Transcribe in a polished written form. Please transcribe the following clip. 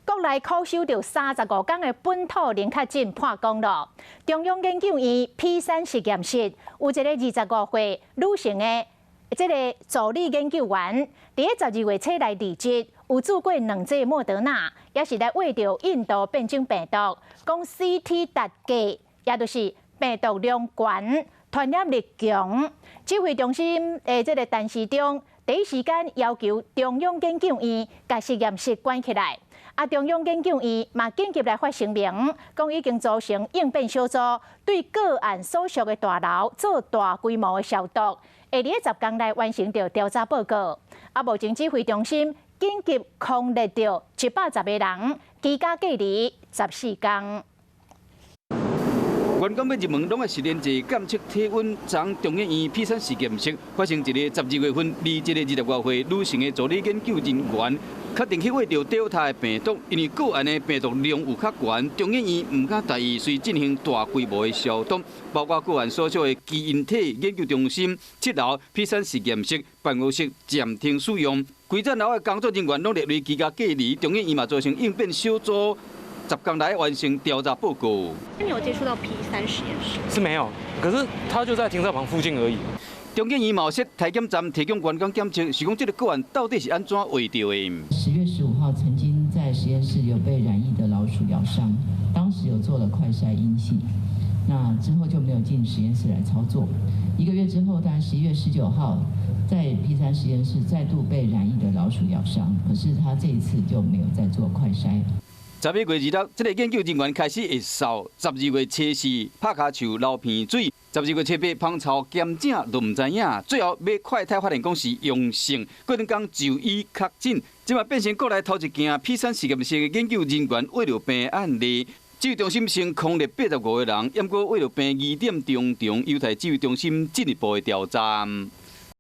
國內苦守著35工的本土零確診破功囉。中央研究院 P3實驗室有一个25歲女性的這个助理研究員，佇咧12月初來離職，有注過兩劑莫德納，也是來穢著印度變種病毒，講 CT 達低，也就是病毒量懸，傳染力強。指揮中心的這个陳時中第一時間要求中央研究院共實驗室關起來。啊，中央研究院嘛緊急來發聲明，講已經組成應變小組，對個案所屬的大樓做大規模的消毒，會佇咧10工內完成著調查報告。啊，目前指揮中心緊急匡列著110個人，居家隔離14工。員工欲入門，攏愛實聯制檢測體溫。昨中研院 P3實驗室發生一个12月份離職的20外歲女性的助理研究人員，確定去穢著 Delta 的病毒，因為個案的病毒量有較懸，中研院毋敢大意，遂進行大規模的消毒，包括個案所屬的基因體研究中心7樓 P3實驗室辦公室暫停使用，規層樓的工作人員攏列為居家隔離，中研院嘛組成應變小組，10工內完成調查報告。你有接觸到 P3實驗室？是沒有，可是他就在停車場附近而已。中研院嘛設體檢站提供員工檢測，是講這个個案到底是按怎穢著的？10月15號曾經在實驗室有被染疫的老鼠咬傷，當時有做了快篩陰性，那之後就沒有進實驗室來操作。一個月之後，大概11月19號，在 P3實驗室再度被染疫的老鼠咬傷，可是他這一次就沒有再做快篩。11月26，這个研究人員開始會嗽。12月初四拍跤手流鼻水。12月初八芳臭兼正都毋知影，最後買快篩發現講是陽性，過兩工就醫確診，這馬變成國內頭一件 P3實驗室的研究人員穢著病案例。指揮中心先匡列85個人，毋過穢著病疑點重重，有待指揮中心進一步的調查。